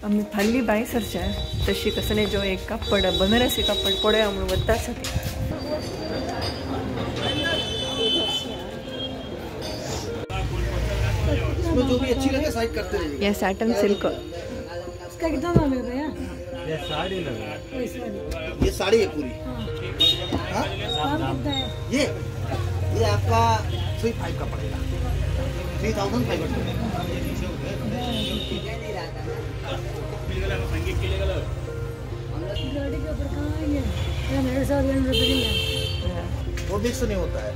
आमी फाल्ली बाय सरच्या तशी कसले जो एक कापड बनारसी कापड पळोवया म्हणून वता आसा ती. जो भी अच्छी लगे साइड करते रहिए. ये सैटन सिल्क इसका कितना दाम है भैया? ये साड़ी लग रहा है. ये साड़ी है पूरी. हाँ कितना है ये? ये आपका 3500 का पड़ेगा. 3500. गाड़ी के ऊपर कहाँ है? मेरे साथ वो मिक्स नहीं होता है.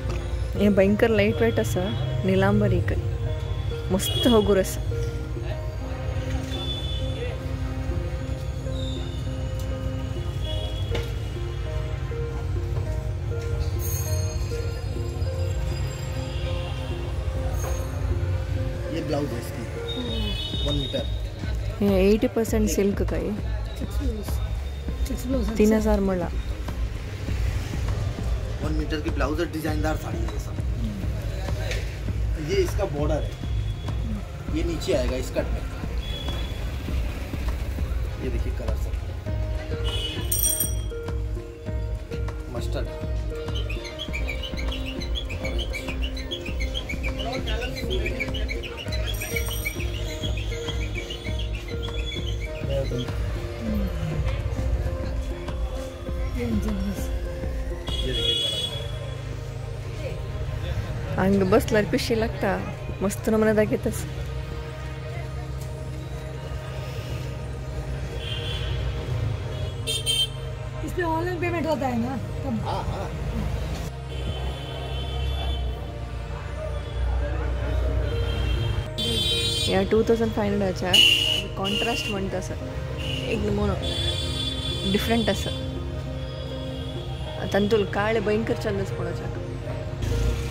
ये भयंकर लाइट वेट आसा, निलांबरी मस्त हगूर आसा. ये ब्लाउज है इसकी 1 मीटर. हे 80% सिल्क काय 3000 म्हणला. 1 मीटर की ब्लाउज है, डिजाइनदार साड़ी है ये सब. ये इसका बॉर्डर है, ये नीचे आएगा इस कट में. ये देखिए कलर सब मस्टर्ड, ऑरेंज. ये देखिए कलर. हांगा बसल्यार पिशी लागता, मस्त नमुने दाखयतास. इसमें ऑनलाइन पेमेंट होता है ना? तब हाँ हाँ. या 2500 कॉन्ट्रास्ट म्हणता आसा, एक नमुनो डिफरंट आसा. तांतूल काळे भयंकर चंदच पळोवच्याक.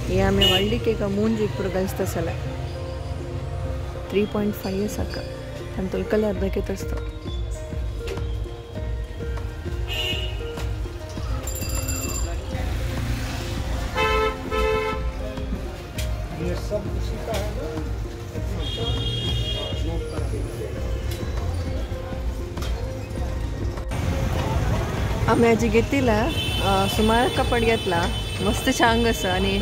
हे आमी व्हडली केक मूंज एक पुरो गलता जाल्यार 3.5 आसा. तांतूल कलर दाखयत आसता. ये सब उसी का है ना. आमी आजी घेतिला सुमार कपड घेतला, मस्त चांग आसा आनी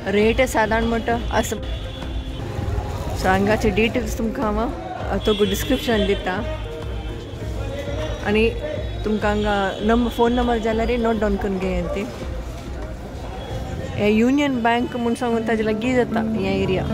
रेट सादारण म्हणटा आसा. सो हांगाचे डिटेल्स तुमकां हांव तो डिस्क्रिप्शन दिता आनी तुमकां हांगा नंबर फोन नंबर जाल्यार नोट डावन करून घेयात ती. हे युनियन बँक म्हूण सांगून ताजे लागीं जाता हे एरिया.